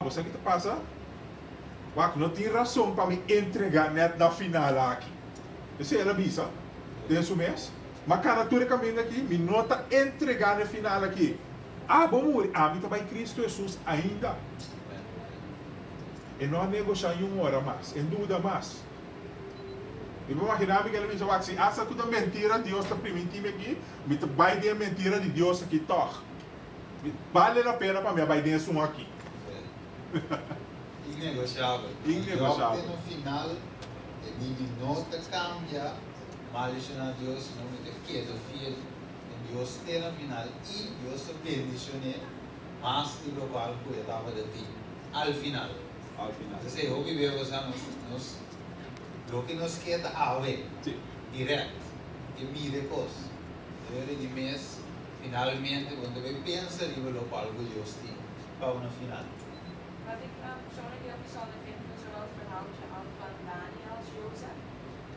Bo sa ki ta pasa? Wak, no tin rason pa mi entregá nèt na final aki. Esei el a bisa den su mes. M'a kana tur e kaminda aki, mi no ta entregá na e final aki. Abo muri, ami ta bai Kristu Hesus ainda. E no a negoshá niun ora mas, e duda mas. Mi por imaginá mi ku el a bisa, Wak, si asta ku ta mentira Dios ta primintí mi aki, mi ta bai den e mentira di Dios aki tòg. Bale la pena pa mi a bai den esun aki. Innegoshabel. Innegoshabel. Te na final e di mi no ta cambia maldiciona Dios sino mi ta keda fiel den Dios te na final y Dios ta bendicione mas di locual cu e tabata tin al final. Al final. Entonces hopi bes bo sa nos nos loke nos ke ta awe. Si. Direct. E mira e cos. Debe di mes. Finalmente bo no debe pensa riba lokual ku Dios tin pa bo na final. Wat ik persoonlijk heel bijzonder vind van zowel het verhaaltje al van Daniel als Jozef,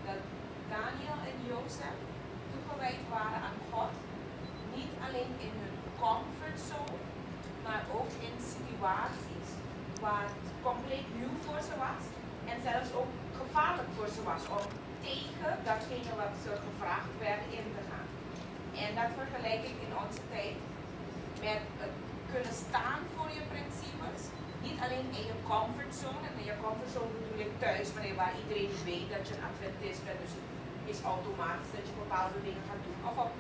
dat Daniel en Jozef toegewijd waren aan God, niet alleen in hun comfortzone, maar ook in situaties waar het compleet nieuw voor ze was en zelfs ook gevaarlijk voor ze was om tegen datgene wat ze gevraagd werden in te gaan. En dat vergelijk ik in onze tijd met het kunnen staan voor je principes. Niet alleen in je comfortzone, en in je comfortzone bedoel ik thuis, wanneer waar iedereen weet dat je een adventist bent, dus het is automatisch dat je bepaalde dingen gaat doen. Of op,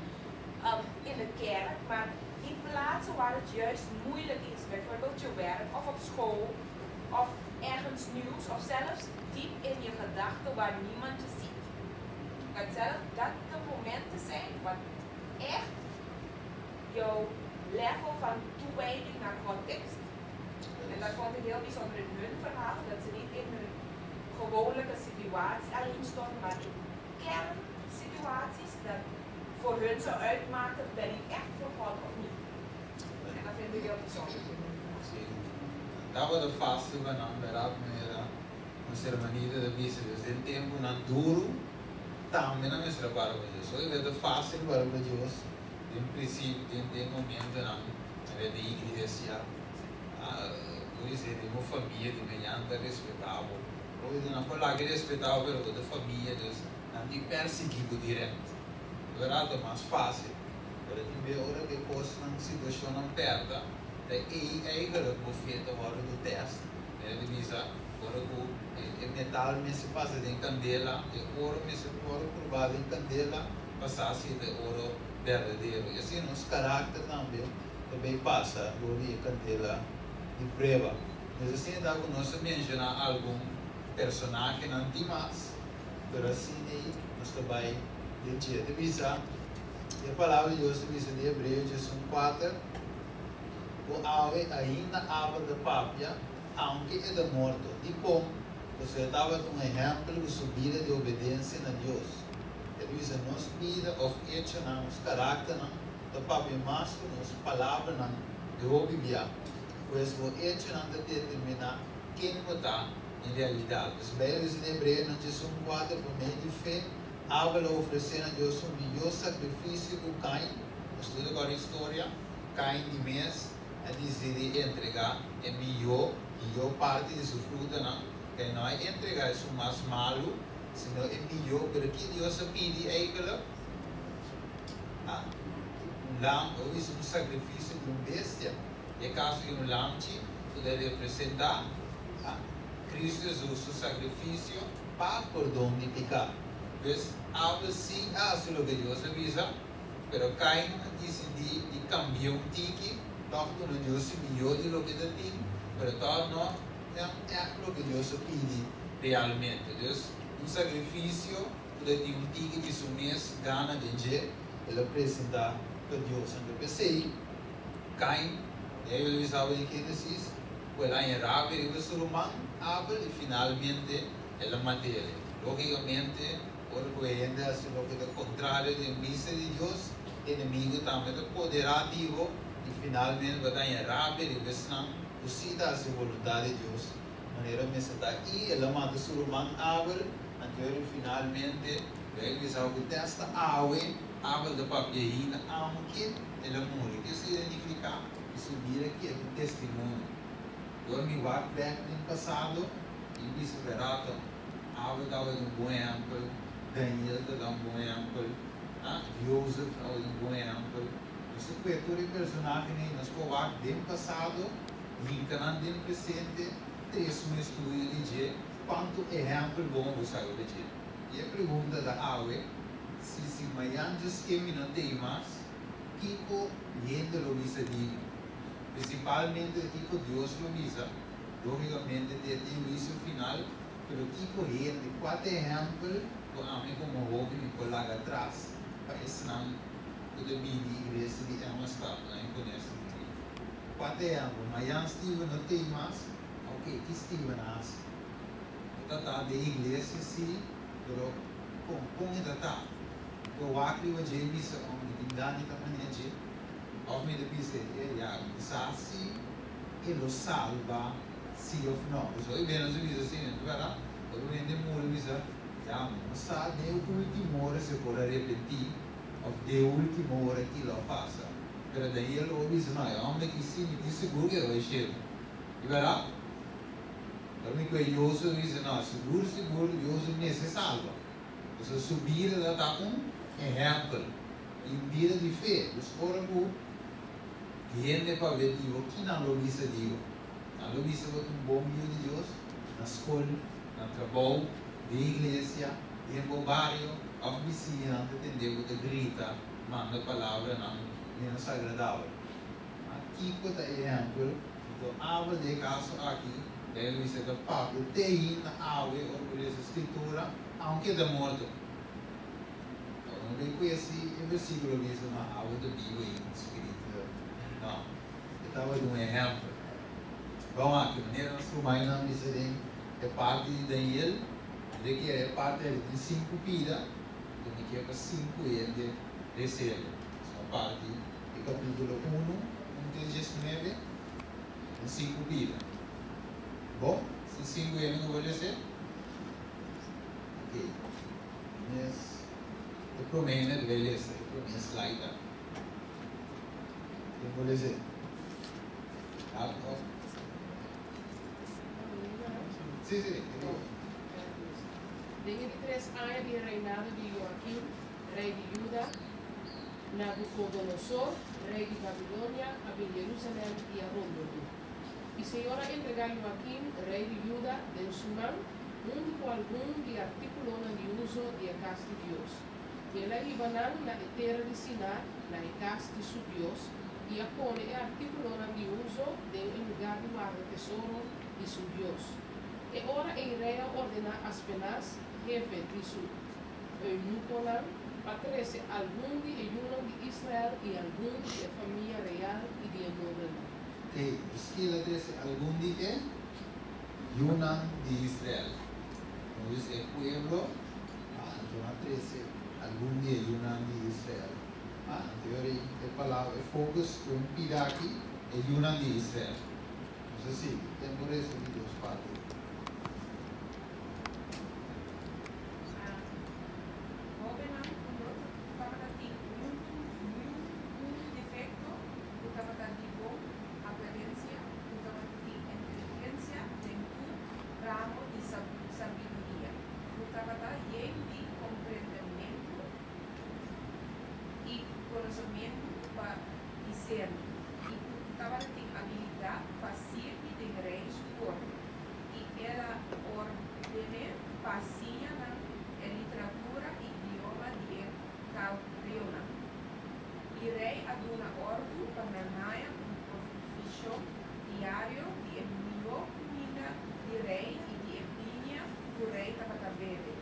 in de kerk, maar die plaatsen waar het juist moeilijk is, bijvoorbeeld je werk of op school of ergens nieuws of zelfs diep in je gedachten waar niemand je ziet. Dat zelf dat de momenten zijn wat echt jouw level van toewijding naar God test. En dat vond ik heel bijzonder in hun verhaal, dat ze niet in hun gewone situatie alleen stonden, maar in kernsituaties dat voor hun zou uitmaken, ben ik echt voor God of niet. En dat vind ik heel bijzonder. Si. Tabata fásil pa nan, bèrdat, manera nos hermanita ta bisa, dus den tempunan duru tambe nan mester a para pa Dios. Hoy ta fásil para pa Dios den prinsipio, den den momentonan manera den iglesia, bo bisa den bo famia di mañana ta respetá bo. Bo bisa nan por laga respetá bo pero bo ta famia dus nan tin persiguí bo dirèkt. Bèrdat ta mas fásil, pero tin bes ora ku e kosnan, situashonnan pèrta, ta ei eigelijk bo fe ta wòrdu getèst. Manera di bisa, ora ku e metal mester pasa den kandela, e oro mester wòrdu probá den kandela pa sa si ta e oro berdadero. I asina nos karakter tambe ta bay pasa dor di e kandela di prueba. Nos asina ta ku nos a menshoná algun personahenan di mas, pero asina ei nos ta bai den dje. Ta bisa, e Palabra di Dios ta bisa den Hebreo 11:4, Ku awe ainda Abel ta papia, aunke e ta morto. Dikon? Pasobra e tabata un ehèmpel ku su bida di obedensia na Dios. E ta bisa nos bida òf echonan, nos karakternan, ta papia mas ku nos palabranan di hopi bia. Pues bo echonan ta determiná ken bo ta en realidat. Pues Beibel bisa den Hebreonan 11:4, Pa medio di fe, Abel a ofresé na Dios un mihó sakrifisio ku Kain. Nos tur ta kòrda e historia. Kain di mes a disidí entregá e mihó, mihó parti di su frutanan. E no a entregá esun mas malu, sino e mihó. Pero ki Dios a pidi eigelijk? Ah, un lam, o bisa un sakrifisio di un bestia. Den e kaso di un lamchi, ku ta representá, ah, Kristu Hesus su sakrifisio pa pordon di piká. Pues, Abel sí a hasi loke Dios a bisa. Pero Kain a disidí di kambia un tiki, tòg duna Dios e mihó di loke ta tin, pero tòg no ègt loke Dios a pidi realmente. Dus, un sakrifisio ku ta tin un tiki di su mes gana den dje, el a presentá pa Dios. Anto p'esei, Kain, e a bisa bo di Génesis, ku el a haña rabia riba su ruman Abel i finalmente el a mat'é. Lógikamente, Ora ku e hende hasi loke ta kontrario den bista di Dios, enemigu tambe ta poderá di bo i finalmente bo ta haña rabia riba esnan ku sí ta hasi boluntat di Dios manera mester ta. I el a mata su ruman Abel, anto ora finalmente lo e bisa ku te asta awe Abel ta papia ainda aunke el a muri. Ke sa identifiká ku su bida keda un testimonio. Dor mi wak bek den pasado i bisa berato, Awe tabata un bon ehèmpel, Daniel tabata un bon ehèmpel, Jozef tabata un bon ehèmpel. Nos ta kue tur e personahenan ei, nos por wak den pasado, hinka nan den presente, trese un estudio di dje, kuantu ehèmpel bon bo sa riba dje. I e pregunta ta awe, si si mayan dje skemi no t'ei mas, kiko hende lo bisa di mi? Prinsipalmente kiko Dios lo bisa, lógikamente te den huisio final, pero kiko hende, kua ta ehèmpel ku ami komo hóben mi por laga atras pa esnan ku ta bini iglesia di Emmastad na imponé su bida? Kua ta ehèmpel? Mayan Steven no t'ei mas? Oke, ki Steven a hasi? E ta ta den iglesia sí, pero kon, kon e ta ta? Mi por wak riba dje i bisa, Oh, mi tin gana di ta manera dje. Of mi ta bisa e ya mi sa si e lo salba si of no. Pasobra hopi bes nos ta bisa asina, no ta berdad? Hopi hende muri bisa, ya mi no sa den e ultimo ora si e por arepenti of den e ultimo ora ki lo a pasa. Pero Daniel lo a bisa, no, e homber aki si mi tin sigur ku e bai shelu. Di berdad? Ora mi koe Jozue bisa, no, sigur sigur Jozue mester salba. Pasobra su bida ta ta un ehèmpel i un bida di fe. Dus ora ku hende pabia di bo, ki nan lo bisa di bo? Nan lo bisa bo ta un bon yu di Dios na skol, na trabou, den iglesia, den bo bario òf bisiñanan ta tende bo ta grita, manda palabranan ménos agradabel. Ma kiko ta e ehèmpel? Anto Abel den e kaso aki, Beibel bisa ta papia te ainda awe ora bo lesa Skritura, aunke e ta morto. Ora no bay cu esi e versiculo bisa ma Abel ta bibo ainda, spiritu no. E tabata un ehempel. Bon aki, manera nos rumannan bisa den e parti di Daniel, mi ta kere e parti aki tin sinku pida, anto mi kier pa sinku hende resebe. Esaki ta parti di capitulo uno, un te diesnuebe, den sinku pida. Bon, si sinku hende cu bo lese? Ok, mes e prome hende ta bay lesa e prome slide aki. Ken por lesa e? Of? Si, si, e por. Den e di tres aña di e reinado di Joakim, rei di Juda, Nabukodonosor, rei di Babilonia, a bin Jerusalèm i a rondon'é. I Señor a entregá Joakim, rei di Juda, den su man, huntu ku algun di e artíkulonan di uso di e kas di Dios. I el a hiba nan na e tera di Sinar, na e kas di su dios, i a pone e artíkulonan di uso den e lugá di warda tesoro di su dios. E ora ei rei a ordená Aspenaz, hefe di su eunukonan, pa trese algun di e yunan di Israel i algun di e famia real i di e nobelnan. Ei, Ezekiel a trese algun di e yunan di Israel. Entonces e pueblo a anto a trese algun di e yunan di Israel. A anto e ora ei e palabra, e focus ku un pida aki, e yunan di Israel. Nos a sigui tempu resto di dos parti. Hóbennan ku no tabata tin niun defekto, ku tabata di bon aparensia, ku tabata tin inteligensia den tur ramo di sabiduria, ku tabata yen di komprendementu i konosementu pa diserni, i ku tabata tin abilidat pa sirbi den rei su korte. I el a ordené pa siña nan e literatura i idioma di e kaldeonan. I rei a duna òrdu pa nan haña un provishon diario di e mihó kuminda di rei i di e biña ku rei tabata bebe,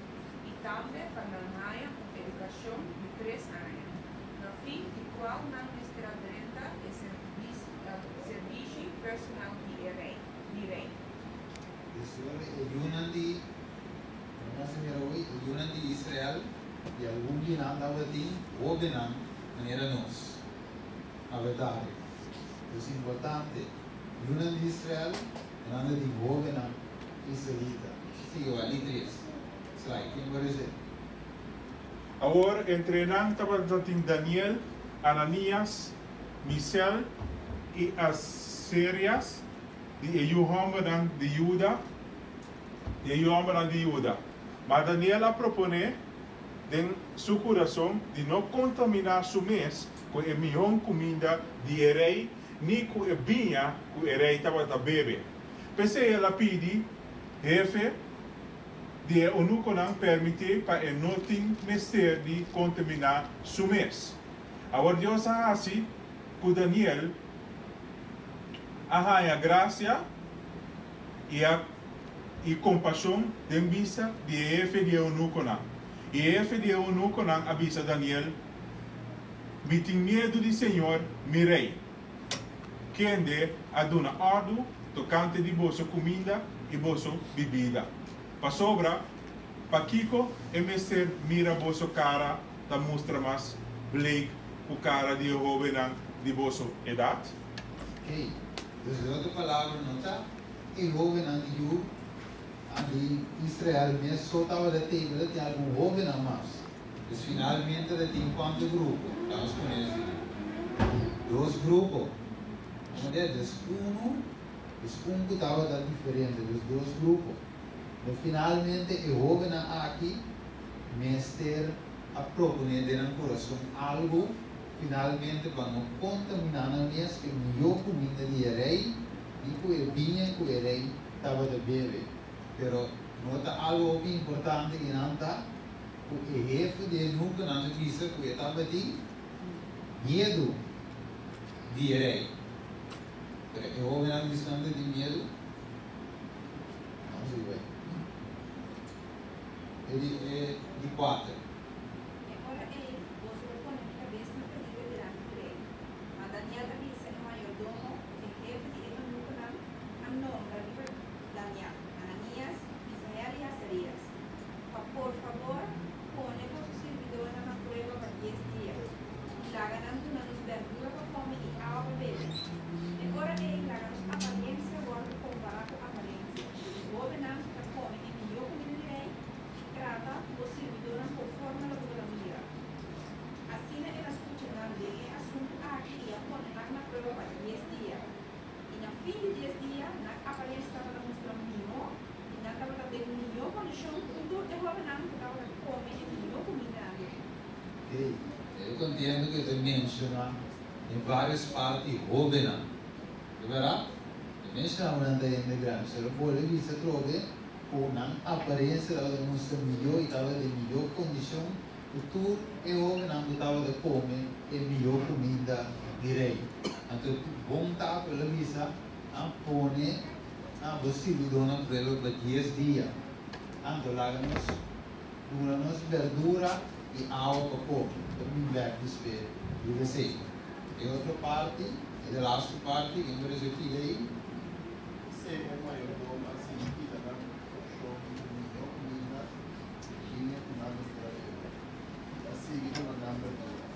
i tambe pa nan haña un edukashon di tres aña, na fin di kual nan mester a drenta e serbishi personal di e rei. Di rei. Despues e yunan di, nos a mira hoy, e yunan di Israel i algun di nan tabatin hóbennan manera nos. Awe tardi. Dus importante, yunan di Israel i nan tabatin hóbennan israelita. Sigui wak di tres slide. Ken por esei? Awor entre nan tabatin Daniel, Ananias, Misel i Aserias. di e yu hòmbernan di Juda, di e yu hòmbernan di Juda. Ma Daniel a proponé den su kurason di no kontaminá su mes ku e mihó kuminda di e rei ni ku e biña ku e rei tabata bebe. P'esei el a pidi hefe di e eunukonan permití pa e no tin mester di kontaminá su mes. Awor Dios a hasi ku Daniel a haña grasia i a i kompashon den bista di e hefe di e eunukonan. I e hefe di e eunukonan a bisa Daniel, Mi tin miedu di Señor, mi Rei, kende a duna òrdu tokante di boso kuminda i boso bibida. Pasobra, pakiko e mester mira boso kara ta mustra mas bleek ku kara di e hóbennan di boso edat? Oké, dus den otro palabra no ta e hóbennan di yu di Israel mes so tabata tei, pero tin algun hóbennan mas. Dus finalmente ta tin kuantu grupo? Laga nos pone esei. Dos grupo. Comprende? Dus unu, dus un ku tabata diferente, dus dos grupo. Pero finalmente e hóbennan aki mester a proponé den nan kurason algu finalmente pa no kontaminá nan mes ku e mihó kuminda di e rei ni ku e biña ku e rei tabata bebe. Pero no ta algu hopi importante i nan ta ku e hefe di e nukenan ta bisa ku e tabatin miedu di e rei. Pero e hóbennan bisa nan ta tin miedu? Vamos sigui bai. E di e di kuater. E ora ei boso lo pone mi kabes na peliger dilanti di rei. Ma Daniel a bisa e mayordomo ku e hefe di e eunukonan a nombra riba Daniel, Ananias, Misael i Azarias, Pa por fabor pone boso sirbidónan na prueba pa dies dia, i laga nan duna nos berdura pa kome i awa pa bebe. E ora ei laga nos aparensia wòrdu kompará ku aparensia di e hóbennan ku ta kome e mihó kumida di rei, i trata ku bo sirbidónan konforme loke bo ta mira. Asina el a skucha nan den e asuntu aki i a pone nan na prueba pa dies dia. I na fin di dies dia nan aparensia tabata mustra mihó. I nan tabata den mihó kondishon ku tur e hóbennan ku tabata kome e mihó kuminda di rei. Hey, eu kontentu ku e ta menshoná den vários parti hóbennan. E bèrdat? E menshoná ku nan ta hende grandi. Pero bolbe bisa atrobe ku nan aparensia tabata mustra mihó i tabata den mihó kondishon ku tur e hóbennan ku tabata kome e mihó kuminda di rei. Anto bon ta ku el a bisa, Nan pone Na bo sirbidónan prueba pa dies dia. Anto laga nos duna nos berdura i awa pa kome. Ta bin bèk despues riba esei. E otro parti, e de lastu parti, ken por esei pida ei? P'esei e mayordomo a sigui pida nan porshon di mihó kuminda i biña ku nan mester a bebe, i a sigui duna nan berdura.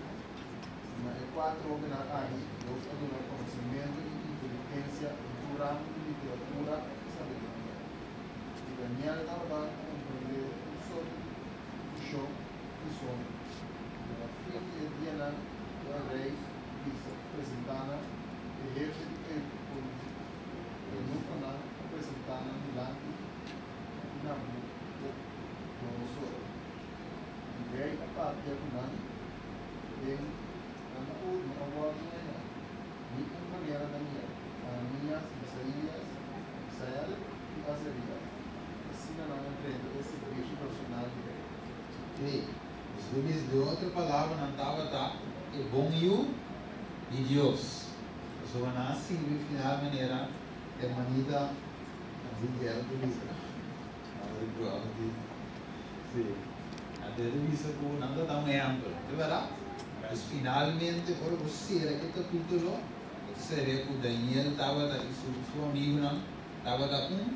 Na e kuater hóbennan aki Dios a duna konosementu i inteligensia den tur ramo di literatura i sabiduria. I Daniel tabata komprendé tur sorto di vishon i soño. I na fin di e dianan ku e rei bisa presentá nan, e hefe di e eunukonan a presentá nan dilanti di Nabukodonosor. I rei a papia ku nan. Den nan tur no a wòrdu engañá, ni un manera Daniel, Ananias, Misaías, Misael i Azarias, asina nan a drenta e sirbishi personal di rei. Ei, nos lo bisa di otro palabra nan tabata e bon yu di Dios, pasobra nan a sirbi final manera hermanita Abigail ta bisa. Sí. Anto e ta bisa ku nan ta da un ehèmpel, ta bèrdat? Pues finalmente ora bo sera e kapítulo, bo ta sera ku Daniel tabata i su amigunan tabata un.